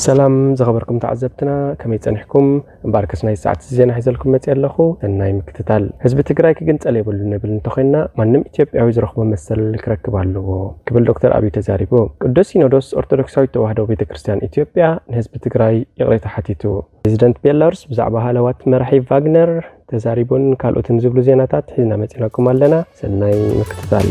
ሰላም ዝኸበርኩም ተዓዘብትና፣ ከመይ ጸኒሕኩም? እምበኣርከስ ናይ ሰዓት ዜና ሒዘልኩም መጽእ ኣለኹ። ሰናይ ምክትታል። ህዝቢ ትግራይ ክግንጸል የብሉን ንብል እንተኾይና፣ ማንም ኢትዮጵያዊ ዝረኽቦ መሰል ክረክብ ኣለዎ ክብል ዶክተር ኣብይ ተዛሪቡ። ቅዱስ ሲኖዶስ ኦርቶዶክሳዊት ተዋህዶ ቤተ ክርስቲያን ኢትዮጵያ ንህዝቢ ትግራይ ይቕሬታ ሓቲቱ። ፕሬዚደንት ቤላሩስ ብዛዕባ ሃለዋት መራሒ ቫግነር ተዛሪቡን ካልኦትን ዝብሉ ዜናታት ሒዝና መጺናኩም ኣለና። ሰናይ ምክትታል።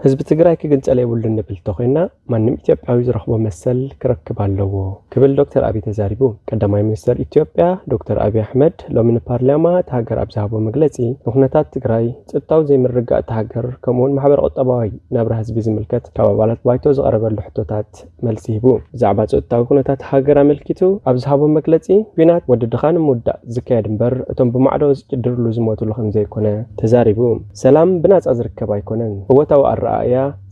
ህዝቢ ትግራይ ክግንጸል የብሉን ንብል እንተኾይና፣ ማንም ኢትዮጵያዊ ዝረኽቦ መሰል ክረክብ ኣለዎ ክብል ዶክተር ኣብይ ተዛሪቡ። ቀዳማይ ሚኒስተር ኢትዮጵያ ዶክተር ኣብይ ኣሕመድ ሎሚ ንፓርላማ እታ ሃገር ኣብ ዝሃቦ መግለጺ፣ ንኩነታት ትግራይ፣ ጸጥታዊ ዘይምርግጋእ እታ ሃገር፣ ከምኡውን ማሕበረ ቁጠባዊ ናብራ ህዝቢ ዝምልከት ካብ ኣባላት ባይቶ ዝቐረበሉ ሕቶታት መልሲ ሂቡ። ብዛዕባ ጸጥታዊ ኩነታት ሃገር ኣመልኪቱ ኣብ ዝሃቦ መግለጺ፣ ኲናት ወዲ ድኻ ንምውዳእ ዝካየድ እምበር፣ እቶም ብማዕዶ ዝጭድርሉ ዝሞትሉ ከም ዘይኮነ ተዛሪቡ። ሰላም ብናጻ ዝርከብ ኣይኮነን። እወታዊ ኣረኣእያ፣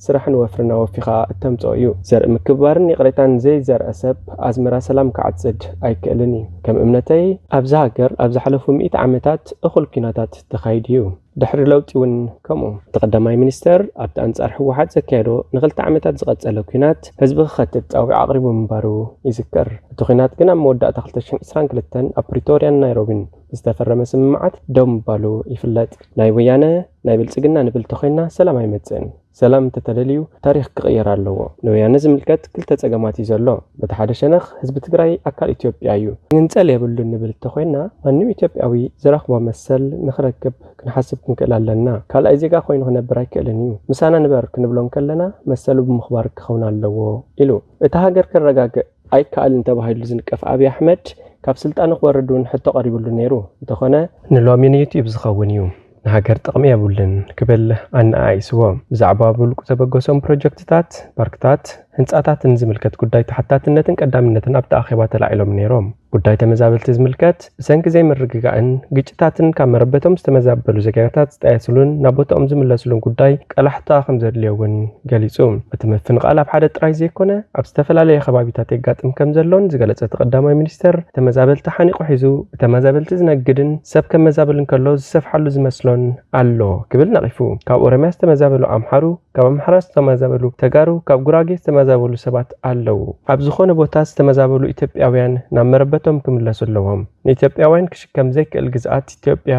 ስራሕን ወፍርን ኣወፊኻ እተምጽኦ እዩ። ዘርኢ ምክብባርን ይቕሬታን ዘይዘርአ ሰብ ኣዝመራ ሰላም ክዓጽድ ኣይክእልን እዩ። ከም እምነተይ፣ ኣብዚ ሃገር ኣብ ዝሓለፉ ሚእቲ ዓመታት እኹል ኲናታት ተኻይዱ እዩ። ድሕሪ ለውጢ እውን ከምኡ። እቲ ቀዳማይ ሚኒስተር ኣብቲ ኣንጻር ህወሓት ዘካየዶ ንኽልተ ዓመታት ዝቐጸለ ኲናት ህዝቢ ክኸትት ጻውዒት ኣቕሪቡ ምንባሩ ይዝከር። እቲ ኲናት ግን ኣብ መወዳእታ ክልተ ሽሕን ዕስራን ክልተን ኣብ ፕሪቶርያን ናይሮቢን ዝተፈረመ ስምምዓት ደው ምባሉ ይፍለጥ። ናይ ወያነ፣ ናይ ብልጽግና ንብል ተኾይንና ሰላም ኣይመጽእን። ሰላም እንተተደልዩ ታሪኽ ክቕየር ኣለዎ። ንወያነ ዝምልከት ክልተ ጸገማት እዩ ዘሎ። በቲ ሓደ ሸነኽ ህዝቢ ትግራይ ኣካል ኢትዮጵያ እዩ። ክንጸል የብሉን ንብል እንተኾይንና ማንም ኢትዮጵያዊ ዝረኽቦ መሰል ንኽረክብ ክንሓስብ ክንክእል ኣለና። ካልኣይ ዜጋ ኮይኑ ክነብር ኣይክእልን እዩ። ምሳና ንበር ክንብሎ እንከለና መሰሉ ብምኽባር ክኸውን ኣለዎ ኢሉ። እታ ሃገር ክረጋግእ ኣይከኣልን ተባሂሉ ዝንቀፍ ኣብይ ኣሕመድ ካብ ስልጣኑ ክወርድ እውን ሕቶ ቀሪብሉ ነይሩ። እንተኾነ ንሎሚ ንዩትዩብ ዝኸውን እዩ፣ ንሃገር ጥቕሚ የብሉን ክብል ኣነኣኢስዎ። ብዛዕባ ብውልቁ ዘበገሶም ፕሮጀክትታት፣ ፓርክታት፣ ህንጻታትን ዝምልከት ጉዳይ ተሓታትነትን ቀዳምነትን ኣብቲ ኣኼባ ተላዒሎም ነይሮም። ጉዳይ ተመዛበልቲ ዝምልከት ብሰንኪ ዘይምርግጋእን ግጭታትን ካብ መረበቶም ዝተመዛበሉ ዜጋታት ዝጣየስሉን ናብ ቦታኦም ዝምለስሉን ጉዳይ ቀላሕታ ከም ዘድልዮ እውን ገሊጹ። እቲ ምፍንቓል ኣብ ሓደ ጥራይ ዘይኮነ ኣብ ዝተፈላለየ ከባቢታት የጋጥም ከም ዘሎን ዝገለጸ እቲ ቀዳማይ ሚኒስተር፣ ተመዛበልቲ ሓኒቑ ሒዙ ብተመዛበልቲ ዝነግድን ሰብ ከመዛብል እንከሎ ዝሰፍሓሉ ዝመስሎን ኣሎ ክብል ነቒፉ። ካብ ኦሮምያ ዝተመዛበሉ ኣምሓሩ፣ ካብ ኣምሓራ ዝተመዛበሉ ተጋሩ፣ ካብ ጉራጌ ዝተመዛበሉ ሰባት ኣለዉ። ኣብ ዝኾነ ቦታ ዝተመዛበሉ ኢትዮጵያውያን ናብ መረበቶም ክምለሱ ኣለዎም። ንኢትዮጵያውያን ክሽከም ዘይክእል ግዝኣት ኢትዮጵያ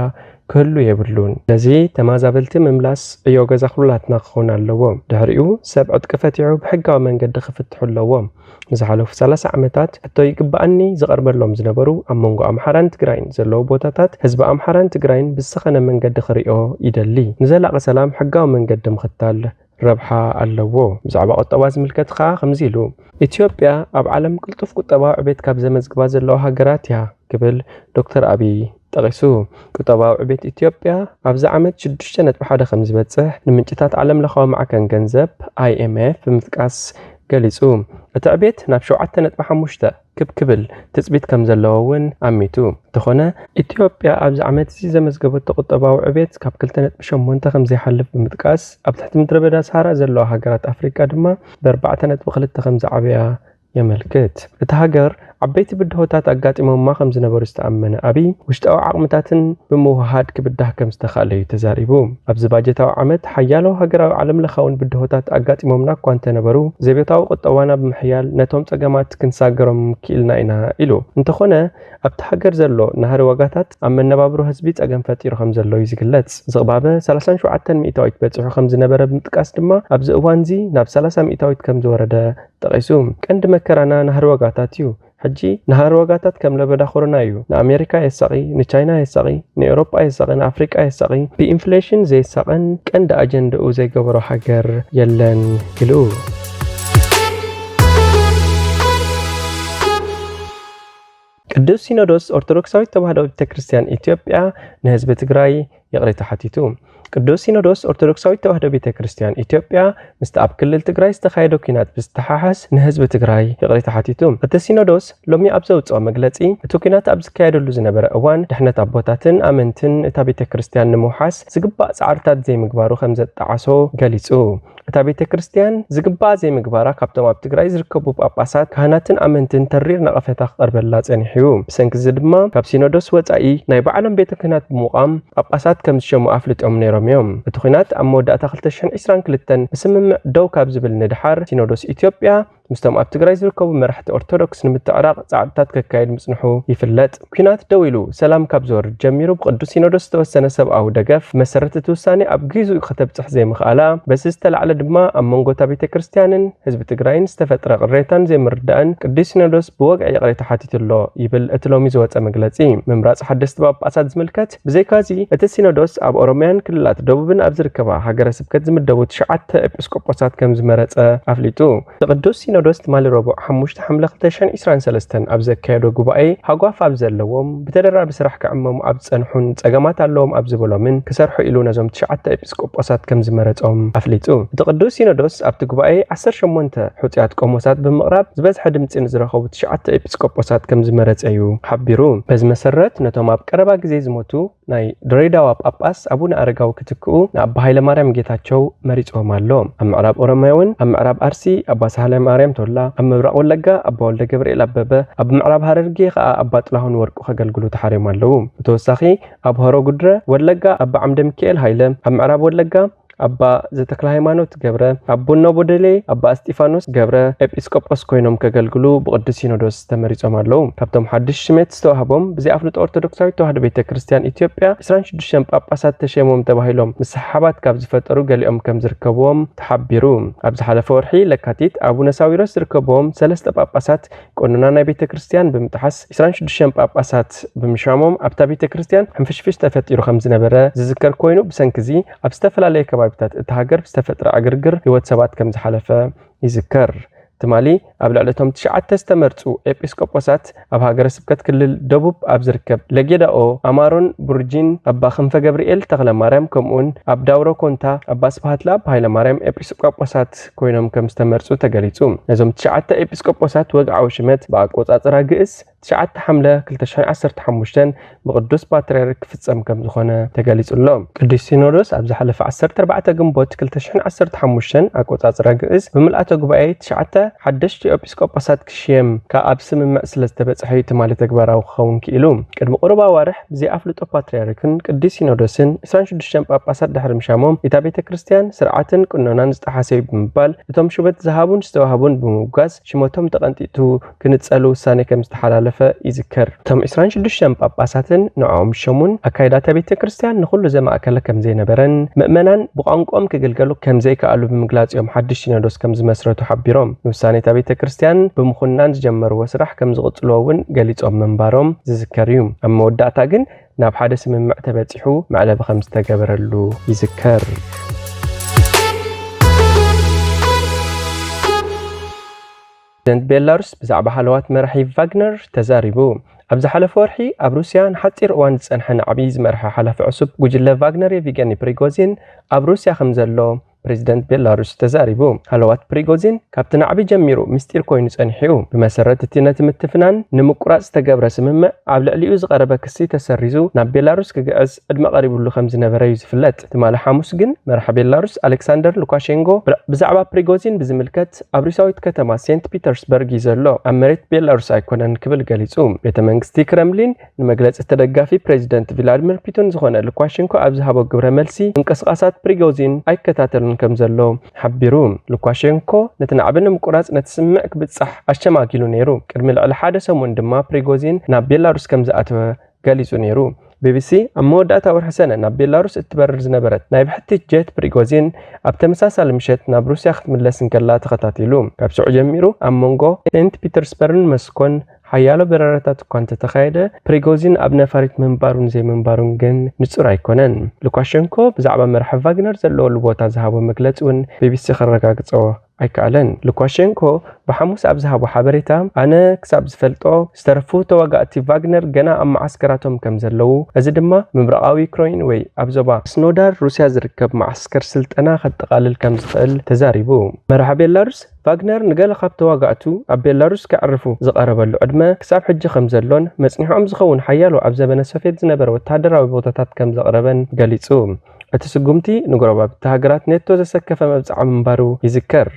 ክህሉ የብሉን። ስለዚ ተመዛበልቲ ምምላስ ዕዮ ገዛ ኩላትና ክኸውን ኣለዎ። ድሕሪኡ ሰብ ዕጥቂ ፈቲሑ ብሕጋዊ መንገዲ ክፍትሑ ኣለዎም። ንዝሓለፉ ሰላሳ ዓመታት ሕቶ ይግበኣኒ ዝቐርበሎም ዝነበሩ ኣብ መንጎ ኣምሓራን ትግራይን ዘለዉ ቦታታት ህዝቢ ኣምሓራን ትግራይን ብዝሰኸነ መንገዲ ክሪኦ ይደሊ። ንዘላቒ ሰላም ሕጋዊ መንገዲ ምኽታል ረብሓ ኣለዎ። ብዛዕባ ቁጠባ ዝምልከት ከኣ ከምዚ ኢሉ፣ ኢትዮጵያ ኣብ ዓለም ቅልጡፍ ቁጠባዊ ዕቤት ካብ ዘመዝግባ ዘለዋ ሃገራት እያ ክብል ዶክተር ኣብይ ጠቒሱ። ቁጠባዊ ዕቤት ኢትዮጵያ ኣብዚ ዓመት ሽዱሽተ ነጥቢ ሓደ ከም ዝበጽሕ ንምንጭታት ዓለም ለኻዊ ማዕከን ገንዘብ ኣይ ኤም ኤፍ ብምጥቃስ ገሊጹ። እቲ ዕቤት ናብ ሸውዓተ ነጥቢ ሓሙሽተ ክብ ክብል ትጽቢት ከም ዘለዎ እውን ኣሚቱ። እንተኾነ፣ ኢትዮጵያ ኣብዚ ዓመት እዚ ዘመዝገበቶ ቁጠባዊ ዕቤት ካብ ክልተ ነጥቢ ሸሞንተ ከም ዘይሓልፍ ብምጥቃስ፣ ኣብ ትሕቲ ምድረ በዳ ሰሃራ ዘለዋ ሃገራት ኣፍሪቃ ድማ ብኣርባዕተ ነጥቢ ክልተ ከም ዝዓበያ የመልክት። እታ ሃገር ዓበይቲ ብድሆታት ኣጋጢሞማ ከም ዝነበሩ ዝተኣመነ ኣብይ፣ ውሽጣዊ ዓቕምታትን ብምውህሃድ ክብዳህ ከም ዝተኻእለ እዩ ተዛሪቡ። ኣብዚ ባጀታዊ ዓመት ሓያሎ ሃገራዊ ዓለም ለኻውን ብድሆታት ኣጋጢሞምና እኳ እንተነበሩ፣ ዘቤታዊ ቁጠባና ብምሕያል ነቶም ጸገማት ክንሳገሮም ክኢልና ኢና ኢሉ። እንተኾነ፣ ኣብቲ ሃገር ዘሎ ናህሪ ዋጋታት ኣብ መነባብሮ ህዝቢ ጸገም ፈጢሩ ከም ዘሎ እዩ ዝግለጽ። ዝቕባበ ሰላሳን ሸውዓተን ሚእታዊት በጺሑ ከም ዝነበረ ብምጥቃስ ድማ፣ ኣብዚ እዋንዚ ናብ ሰላሳ ሚእታዊት ከም ዝወረደ ጠቒሱ። ቀንዲ መከራና ናህሪ ዋጋታት እዩ። ሕጂ ናህሪ ዋጋታት ከም ለበዳ ኮሮና እዩ። ንኣሜሪካ የሳቒ፣ ንቻይና የሳቒ፣ ንኤውሮጳ የሳቒ፣ ንኣፍሪቃ የሳቒ። ብኢንፍሌሽን ዘየሳቐን ቀንዲ ኣጀንድኡ ዘይገበሮ ሃገር የለን ኢሉ። ቅዱስ ሲኖዶስ ኦርቶዶክሳዊት ተዋህዶ ቤተ ክርስቲያን ኢትዮጵያ ንህዝቢ ትግራይ ይቕሬታ ሓቲቱ። ቅዱስ ሲኖዶስ ኦርቶዶክሳዊት ተዋህዶ ቤተ ክርስቲያን ኢትዮጵያ ምስቲ ኣብ ክልል ትግራይ ዝተኻየደ ኲናት ብዝተሓሓዝ ንህዝቢ ትግራይ ይቕሬታ ሓቲቱ። እቲ ሲኖዶስ ሎሚ ኣብ ዘውፅኦ መግለፂ፣ እቲ ኲናት ኣብ ዝካየደሉ ዝነበረ እዋን ድሕነት ኣቦታትን ኣመንትን እታ ቤተ ክርስቲያን ንምውሓስ ዝግባእ ፃዕርታት ዘይምግባሩ ከም ዘጣዓሶ ገሊፁ። እታ ቤተ ክርስቲያን ዝግባእ ዘይምግባራ ካብቶም ኣብ ትግራይ ዝርከቡ ጳጳሳት፣ ካህናትን ኣመንትን ተሪር ነቐፌታ ክቐርበላ ጸኒሑ እዩ። ብሰንኪ እዚ ድማ ካብ ሲኖዶስ ወጻኢ ናይ ባዕሎም ቤተ ክህነት ብምቋም ጳጳሳት ከም ዝሸሙ ኣፍሊጦም ነይሮም እዮም። እቲ ኲናት ኣብ መወዳእታ ክልተ ሽሕን ዕስራን ክልተን ብስምምዕ ደው ካብ ዝብል ንድሓር፣ ሲኖዶስ ኢትዮጵያ ምስቶም ኣብ ትግራይ ዝርከቡ መራሕቲ ኦርቶዶክስ ንምትዕራቕ ጻዕርታት ከካይድ ምጽንሑ ይፍለጥ። ኲናት ደው ኢሉ ሰላም ካብ ዝወርድ ጀሚሩ ብቅዱስ ሲኖዶስ ዝተወሰነ ሰብኣዊ ደገፍ፣ መሰረት እቲ ውሳኔ ኣብ ግዜኡ ከተብጽሕ ዘይምኽኣላ፣ በዚ ዝተላዕለ ድማ ኣብ መንጎ እታ ቤተ ክርስቲያንን ህዝቢ ትግራይን ዝተፈጥረ ቅሬታን ዘይምርዳእን ቅዱስ ሲኖዶስ ብወግዒ ይቕሬታ ሓቲቱ ኣሎ ይብል እቲ ሎሚ ዝወጸ መግለጺ። ምምራጽ ሓደስቲ ጳጳሳት ዝምልከት፣ ብዘይካዚ እቲ ሲኖዶስ ኣብ ኦሮሚያን ክልላት ደቡብን ኣብ ዝርከባ ሃገረ ስብከት ዝምደቡ ትሽዓተ ኤጲስቆጶሳት ከም ዝመረጸ ኣፍሊጡ። እቲ ቅዱስ ሲኖዶስ ትማሊ ረቡዕ ሓሙሽተ ሓምለ ክልተ ሽሕን ዕስራን ሰለስተን ኣብ ዘካየዶ ጉባኤ፣ ሃጓፍ ኣብ ዘለዎም፣ ብተደራቢ ስራሕ ክዕመሙ ኣብ ዝጸንሑን ጸገማት ኣለዎም ኣብ ዝበሎምን ክሰርሑ ኢሉ ነዞም ትሽዓተ ኤጲስቆጶሳት ከም ዝመረጾም ኣፍሊጡ። እቲ ቅዱስ ሲኖዶስ ኣብቲ ጉባኤ ዓሰርተ ሸሞንተ ሕጹያት ቆሞሳት ብምቕራብ ዝበዝሐ ድምጺ ንዝረኸቡ ትሽዓተ ኤጲስቆጶሳት ከም ዝመረጸ እዩ ሓቢሩ። በዚ መሰረት ነቶም ኣብ ቀረባ ግዜ ዝሞቱ ናይ ድሬዳዋ ጳጳስ ኣቡነ ኣረጋዊ ክትክኡ ንኣባ ሃይለ ማርያም ጌታቸው መሪጽዎም ኣሎ። ኣብ ምዕራብ ኦሮሚያ እውን ኣብ ምዕራብ ኣርሲ ኣባ ሳህለ ማርያም ቶላ፣ ኣብ ምብራቕ ወለጋ ኣባ ወልደ ገብርኤል ኣበበ፣ ኣብ ምዕራብ ሃረርጌ ከኣ ኣባ ጥላሁን ወርቁ ከገልግሉ ተሓርዮም ኣለዉ። ብተወሳኺ ኣብ ሆሮ ጉድረ ወለጋ ኣባ ዓምደ ሚካኤል ሃይለ፣ ኣብ ምዕራብ ወለጋ ኣባ ዘተክለ ሃይማኖት ገብረ፣ ኣብ ቡኖ ቦደሌ ኣባ እስጢፋኖስ ገብረ ኤጲስቆጶስ ኮይኖም ከገልግሉ ብቅዱስ ሲኖዶስ ተመሪጾም ኣለዉ። ካብቶም ሓድሽ ሽመት ዝተዋህቦም ብዘይ ኣፍልጦ ኦርቶዶክሳዊት ተዋህዶ ቤተ ክርስቲያን ኢትዮጵያ ዕስራን ሽዱሽተን ጳጳሳት ተሸሞም ተባሂሎም ምስሕሓባት ካብ ዝፈጠሩ ገሊኦም ከም ዝርከብዎም ተሓቢሩ። ኣብ ዝሓለፈ ወርሒ ለካቲት ኣቡነ ሳዊሮስ ዝርከብዎም ሰለስተ ጳጳሳት ቀኖና ናይ ቤተ ክርስቲያን ብምጥሓስ ዕስራን ሽዱሽተን ጳጳሳት ብምሻሞም ኣብታ ቤተ ክርስቲያን ሕንፍሽፍሽ ተፈጢሩ ከም ዝነበረ ዝዝከር ኮይኑ፣ ብሰንኪ እዚ ኣብ ዝተፈላለየ ከባቢታት እቲ ሃገር ብዝተፈጥረ ዕግርግር ህይወት ሰባት ከም ዝሓለፈ ይዝከር። ትማሊ ኣብ ልዕሊ እቶም ትሽዓተ ዝተመርጹ ኤጲስቆጶሳት ኣብ ሃገረ ስብከት ክልል ደቡብ ኣብ ዝርከብ ለጌዳኦ፣ ኣማሮን ቡርጂን ኣባ ክንፈ ገብርኤል ተኽለ ማርያም ከምኡውን ኣብ ዳውሮ ኮንታ ኣባ ስብሃት ለኣብ ሃይለ ማርያም ኤጲስቆጶሳት ኮይኖም ከም ዝተመርጹ ተገሊጹ። ነዞም ትሽዓተ ኤጲስቆጶሳት ወግዓዊ ሽመት ብኣቆጻጽራ ግእዝ ትሽዓተ ሓምለ ክልተ ሽሕን ዓሰርተ ሓሙሽተን ብቅዱስ ፓትርያርክ ክፍጸም ከም ዝኾነ ተገሊጹ ኣሎ። ቅዱስ ሲኖዶስ ኣብ ዝሓለፈ ዓሰርተ ኣርባዕተ ግንቦት ክልተ ሽሕን ዓሰርተ ሓሙሽተን ኣቆጻጽራ ግእዝ ብምልኣተ ጉባኤ ትሽዓተ ሓደሽቲ ኤጲስቆጶሳት ክሽየም ካብ ኣብ ስምምዕ ስለ ዝተበጽሐ እዩ ትማሊ ተግባራዊ ክኸውን ክኢሉ። ቅድሚ ቁሩብ ኣዋርሕ ብዘይ ኣፍልጦ ፓትርያርክን ቅዱስ ሲኖዶስን ዕስራን ሽዱሽተን ጳጳሳት ድሕሪ ምሻሞም፣ እታ ቤተ ክርስቲያን ስርዓትን ቅኖናን ዝጠሓሰ እዩ ብምባል፣ እቶም ሽመት ዝሃቡን ዝተዋህቡን ብምውጋዝ ሽመቶም ተቐንጢጡ ክንጸሉ ውሳኔ ከም ዝተሓላለፈ ይዝከር። እቶም ዕስራን ሽዱሽተን ጳጳሳትን ንዕኦም ዝሸሙን ኣካይዳተ ቤተ ክርስቲያን ንኹሉ ዘማእከለ ከም ዘይነበረን ምእመናን ብቋንቋኦም ክግልገሉ ከም ዘይከኣሉ ብምግላጽ እዮም ሓድሽ ሲኖዶስ ከም ዝመስረቱ ሓቢሮም። ንውሳኔ እታ ቤተ ክርስቲያን ብምኹናን ዝጀመርዎ ስራሕ ከም ዝቕጽልዎ እውን ገሊጾም ምንባሮም ዝዝከር እዩ። ኣብ መወዳእታ ግን ናብ ሓደ ስምምዕ ተበጺሑ መዕለቢ ከም ዝተገበረሉ ይዝከር። ፕሬዚደንት ቤላሩስ ብዛዕባ ሃለዋት መራሒ ቫግነር ተዛሪቡ። ኣብ ዝሓለፈ ወርሒ ኣብ ሩስያ ንሓጺር እዋን ዝጸንሐ ናዕቢ ዝመርሐ ሓላፊ ዕሱብ ጉጅለ ቫግነር የቪገኒ ፕሪጎዚን ኣብ ሩስያ ከም ዘሎ ፕሬዚደንት ቤላሩስ ተዛሪቡ። ሃለዋት ፕሪጎዚን ካብቲ ናዕቢ ጀሚሩ ምስጢር ኮይኑ ጸኒሑ እዩ። ብመሰረት እቲ ነቲ ምትፍናን ንምቁራጽ ዝተገብረ ስምምዕ ኣብ ልዕሊኡ ዝቐረበ ክሲ ተሰሪዙ ናብ ቤላሩስ ክግዕዝ ዕድመ ቀሪብሉ ከም ዝነበረ እዩ ዝፍለጥ። ትማሊ ሓሙስ ግን መራሒ ቤላሩስ ኣሌክሳንደር ሉካሼንኮ ብዛዕባ ፕሪጎዚን ብዝምልከት ኣብ ሩስያዊት ከተማ ሴንት ፒተርስበርግ እዩ ዘሎ። ኣብ መሬት ቤላሩስ ኣይኮነን ክብል ገሊጹ። ቤተ መንግስቲ ክረምሊን ንመግለጺ ተደጋፊ ፕሬዚደንት ቪላድሚር ፑቲን ዝኾነ ሉካሼንኮ ኣብ ዝሃቦ ግብረ መልሲ፣ ምንቅስቓሳት ፕሪጎዚን ኣይከታተልን ከም ዘሎ ሓቢሩ። ሉካሼንኮ ነቲ ናዕቢ ንምቁራጽ ነቲ ስምምዕ ክብጻሕ ኣሸማጊሉ ነይሩ። ቅድሚ ልዕሊ ሓደ ሰሙን ድማ ፕሪጎዚን ናብ ቤላሩስ ከም ዝኣተወ ገሊጹ ነይሩ። ቢቢሲ ኣብ መወዳእታ ወርሒ ሰነ ናብ ቤላሩስ እትበርር ዝነበረት ናይ ብሕቲ ጀት ፕሪጎዚን ኣብ ተመሳሳሊ ምሸት ናብ ሩስያ ክትምለስ እንከላ ተኸታቲሉ። ካብ ሽዑ ጀሚሩ ኣብ መንጎ ሴንት ፒተርስበርን መስኮን ሓያሎ በረራታት እኳ እንተተኻየደ፣ ፕሪጎዚን ኣብ ነፋሪት ምንባሩን ዘይምንባሩን ግን ንጹር ኣይኮነን። ሉካሸንኮ ብዛዕባ መራሒ ቫግነር ዘለወሉ ቦታ ዝሃቦ መግለጺ እውን ቢቢሲ ከረጋግጾ ኣይከኣለን። ሉካሸንኮ ብሓሙስ ኣብ ዝሃቦ ሓበሬታ፣ ኣነ ክሳብ ዝፈልጦ ዝተረፉ ተዋጋእቲ ቫግነር ገና ኣብ መዓስከራቶም ከም ዘለዉ፣ እዚ ድማ ምብራቓዊ ዩክረይን ወይ ኣብ ዞባ ስኖዳር ሩስያ ዝርከብ መዓስከር ስልጠና ከጠቓልል ከም ዝኽእል ተዛሪቡ። መራሒ ቤላሩስ ቫግነር ንገለ ካብ ተዋጋእቱ ኣብ ቤላሩስ ከዕርፉ ዝቐረበሉ ዕድመ ክሳብ ሕጂ ከም ዘሎን መጽኒሖም ዝኸውን ሓያሎ ኣብ ዘበነ ሶቭየት ዝነበረ ወተሃደራዊ ቦታታት ከም ዘቕረበን ገሊጹ። እቲ ስጉምቲ ንጎረባብቲ ሃገራት ኔቶ ዘሰከፈ መብጽዓ ምንባሩ ይዝከር።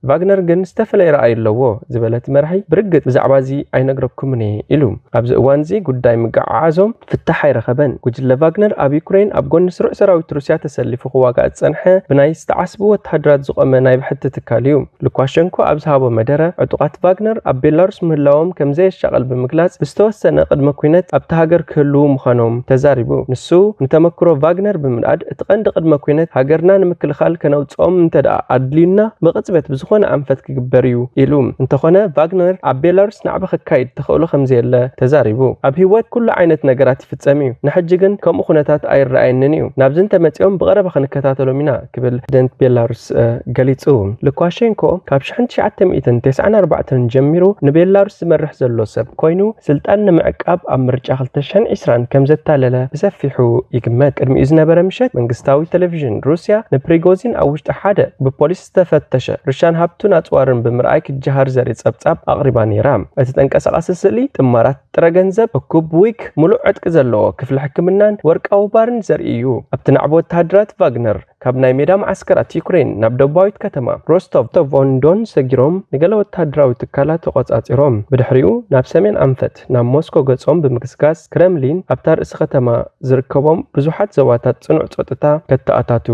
ቫግነር ግን ዝተፈለየ ረኣይ ኣለዎ ዝበለ እቲ መራሒ፣ ብርግጽ ብዛዕባ እዚ ኣይነግረኩምን እየ ኢሉ። ኣብዚ እዋን እዚ ጉዳይ ምግዕዓዞም ፍታሕ ኣይረኸበን። ጉጅለ ቫግነር ኣብ ዩክሬን ኣብ ጎኒ ስሩዕ ሰራዊት ሩስያ ተሰሊፉ ክዋጋእ ዝጸንሐ፣ ብናይ ዝተዓስቡ ወተሃደራት ዝቖመ ናይ ብሕቲ ትካል እዩ። ሉካሸንኮ ኣብ ዝሃቦ መደረ፣ ዕጡቓት ቫግነር ኣብ ቤላሩስ ምህላዎም ከም ዘየሻቐል ብምግላጽ፣ ብዝተወሰነ ቅድመ ኲነት ኣብቲ ሃገር ክህልዉ ምዃኖም ተዛሪቡ። ንሱ፣ ንተመክሮ ቫግነር ብምንኣድ፣ እቲ ቀንዲ ቅድመ ኲነት ሃገርና ንምክልኻል ከነውጽኦም እንተ ደኣ ኣድልዩና፣ ብቕጽበት ብዝኾነ ኣንፈት ክግበር እዩ ኢሉ። እንተኾነ፣ ቫግነር ኣብ ቤላሩስ ናዕቢ ከካይድ ተኽእሎ ከም ዘየለ ተዛሪቡ። ኣብ ህይወት ኩሉ ዓይነት ነገራት ይፍጸም እዩ። ንሕጂ ግን ከምኡ ኩነታት ኣይረኣየንን እዩ። ናብዚ እንተመጺኦም ብቐረባ ክንከታተሎም ኢና ክብል ፕረዚደንት ቤላሩስ፣ እ፣ ገሊጹ። ሉካሼንኮ ካብ ሽሕን ትሽዓተ ሚእትን ተስዓን ኣርባዕተን ጀሚሩ ንቤላሩስ ዝመርሕ ዘሎ ሰብ ኮይኑ፣ ስልጣን ንምዕቃብ ኣብ ምርጫ ክልተ ሽሕን ዕስራን ከም ዘታለለ ብሰፊሑ ይግመት። ቅድሚኡ ዝነበረ ምሸት መንግስታዊ ቴሌቪዥን ሩስያ ንፕሪጎዚን ኣብ ውሽጢ ሓደ ብፖሊስ ዝተፈተሸ ርሻን ሃብቱን ኣጽዋርን ብምርኣይ ክጀሃር ዘርኢ ጸብጻብ ኣቕሪባ ነይራ። እቲ ተንቀሳቓሲ ስእሊ ጥማራት ጥረ ገንዘብ፣ እኩብ ዊግ፣ ምሉእ ዕጥቂ ዘለዎ ክፍሊ ሕክምናን ወርቃዊ ባርን ዘርኢ እዩ። ኣብቲ ናዕቢ ወተሃደራት ቫግነር ካብ ናይ ሜዳ መዓስከራት ዩክሬን ናብ ደቡባዊት ከተማ ሮስቶቭ ኦን ዶን ሰጊሮም ንገለ ወተሃደራዊ ትካላት ተቖጻጺሮም። ብድሕሪኡ ናብ ሰሜን ኣንፈት ናብ ሞስኮ ገጾም ብምግስጋስ፣ ክረምሊን ኣብታ ርእሲ ከተማ ዝርከቦም ብዙሓት ዞባታት ጽኑዕ ጸጥታ ከተኣታቱ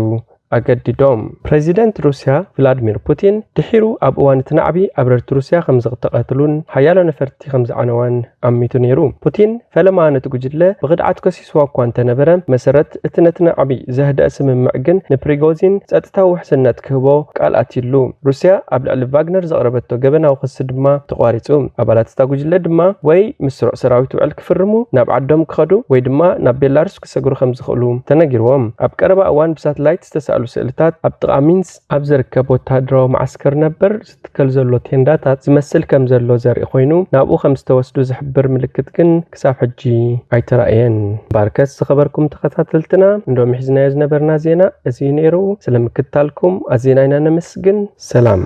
ኣገዲዶም። ፕረዚደንት ሩስያ ቭላድሚር ፑቲን ድሒሩ ኣብ እዋን እቲ ናዕቢ ኣብረርቲ ሩስያ ከም ዝተቐትሉን ሓያሎ ነፈርቲ ከም ዝዓነዋን ኣሚቱ ነይሩ። ፑቲን ፈለማ ነቲ ጉጅለ ብኽድዓት ከሲስዋ እኳ እንተነበረ፣ መሰረት እቲ ነቲ ናዕቢ ዘህደአ ስምምዕ ግን ንፕሪጎዚን ጸጥታዊ ውሕስነት ክህቦ ቃል ኣትዩሉ። ሩስያ ኣብ ልዕሊ ቫግነር ዘቕረበቶ ገበናዊ ክሲ ድማ ተቋሪጹ። ኣባላት እታ ጉጅለ ድማ ወይ ምስ ስሩዕ ሰራዊት ውዕል ክፍርሙ ናብ ዓዶም ክኸዱ ወይ ድማ ናብ ቤላሩስ ክሰግሩ ከም ዝኽእሉ ተነጊርዎም። ኣብ ቀረባ እዋን ብሳተላይት ዝተሳእሉ ስእልታት ኣብ ጥቓ ሚንስ ኣብ ዝርከብ ወተሃደራዊ መዓስከር ነበር ዝትከል ዘሎ ቴንዳታት ዝመስል ከም ዘሎ ዘርኢ ኮይኑ፣ ናብኡ ከም ዝተወስዱ ዝሕብር ምልክት ግን ክሳብ ሕጂ ኣይተራእየን። ባርከስ ዝኸበርኩም ተኸታተልትና፣ እንዶም ሒዝናዮ ዝነበርና ዜና እዚ እዩ ነይሩ። ስለ ምክትታልኩም ኣዚና ኢና ነመስግን። ሰላም።